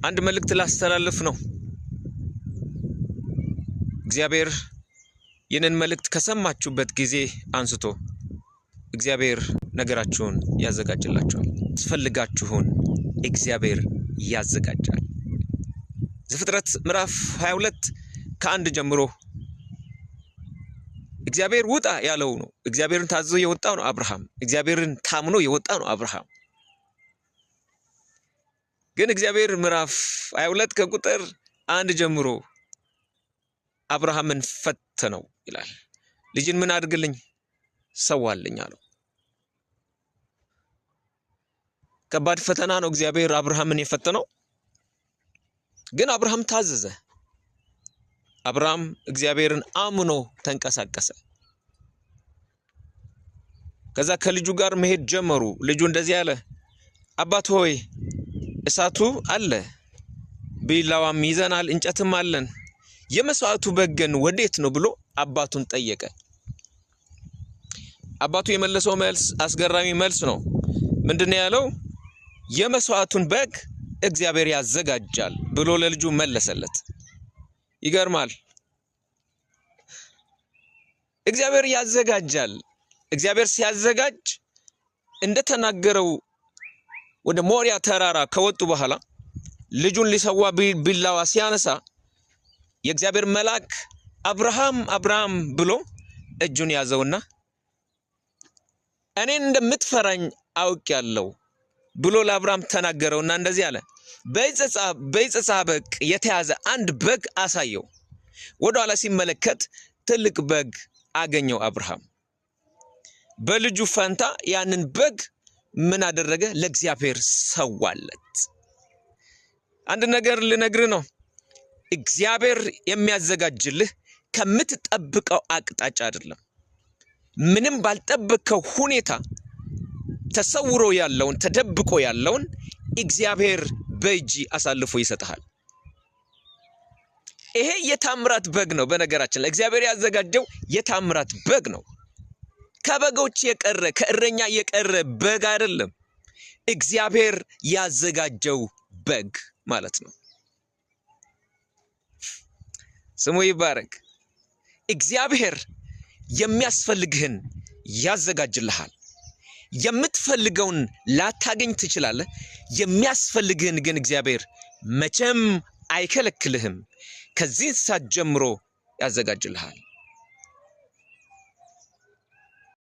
አንድ መልእክት ላስተላልፍ ነው። እግዚአብሔር ይህንን መልእክት ከሰማችሁበት ጊዜ አንስቶ እግዚአብሔር ነገራችሁን ያዘጋጅላችኋል። ያስፈልጋችሁን እግዚአብሔር ያዘጋጃል። ዘፍጥረት ምዕራፍ 22 ከ1 ጀምሮ እግዚአብሔር ውጣ ያለው ነው። እግዚአብሔርን ታዞ የወጣው ነው አብርሃም። እግዚአብሔርን ታምኖ የወጣ ነው አብርሃም። ግን እግዚአብሔር ምዕራፍ 22 ከቁጥር 1 ጀምሮ አብርሃምን ፈተነው ይላል። ልጅን ምን አድርግልኝ? ሰዋልኝ አለው። ከባድ ፈተና ነው እግዚአብሔር አብርሃምን የፈተነው። ግን አብርሃም ታዘዘ። አብርሃም እግዚአብሔርን አምኖ ተንቀሳቀሰ። ከዛ ከልጁ ጋር መሄድ ጀመሩ። ልጁ እንደዚህ አለ፣ አባት ሆይ እሳቱ አለ፣ ቢላዋም ይዘናል፣ እንጨትም አለን፣ የመስዋዕቱ በግ ግን ወዴት ነው ብሎ አባቱን ጠየቀ። አባቱ የመለሰው መልስ አስገራሚ መልስ ነው። ምንድነው ያለው? የመስዋዕቱን በግ እግዚአብሔር ያዘጋጃል ብሎ ለልጁ መለሰለት። ይገርማል። እግዚአብሔር ያዘጋጃል። እግዚአብሔር ሲያዘጋጅ እንደተናገረው ወደ ሞሪያ ተራራ ከወጡ በኋላ ልጁን ሊሰዋ ቢላዋ ሲያነሳ የእግዚአብሔር መልአክ አብርሃም አብርሃም ብሎ እጁን ያዘውና እኔን እንደምትፈራኝ አውቄአለሁ ብሎ ለአብርሃም ተናገረውና እንደዚህ አለ፣ በይጸጻ በግ የተያዘ አንድ በግ አሳየው። ወደ ኋላ ሲመለከት ትልቅ በግ አገኘው አብርሃም። በልጁ ፈንታ ያንን በግ ምን አደረገ? ለእግዚአብሔር ሰዋለት። አንድ ነገር ልነግርህ ነው። እግዚአብሔር የሚያዘጋጅልህ ከምትጠብቀው አቅጣጫ አይደለም። ምንም ባልጠበቅከው ሁኔታ ተሰውሮ ያለውን፣ ተደብቆ ያለውን እግዚአብሔር በእጅ አሳልፎ ይሰጥሃል። ይሄ የታምራት በግ ነው። በነገራችን ላይ እግዚአብሔር ያዘጋጀው የታምራት በግ ነው። ከበጎች የቀረ፣ ከእረኛ የቀረ በግ አይደለም። እግዚአብሔር ያዘጋጀው በግ ማለት ነው። ስሙ ይባረክ። እግዚአብሔር የሚያስፈልግህን ያዘጋጅልሃል። የምትፈልገውን ላታገኝ ትችላለህ። የሚያስፈልግህን ግን እግዚአብሔር መቼም አይከለክልህም። ከዚህ ሰዓት ጀምሮ ያዘጋጅልሃል።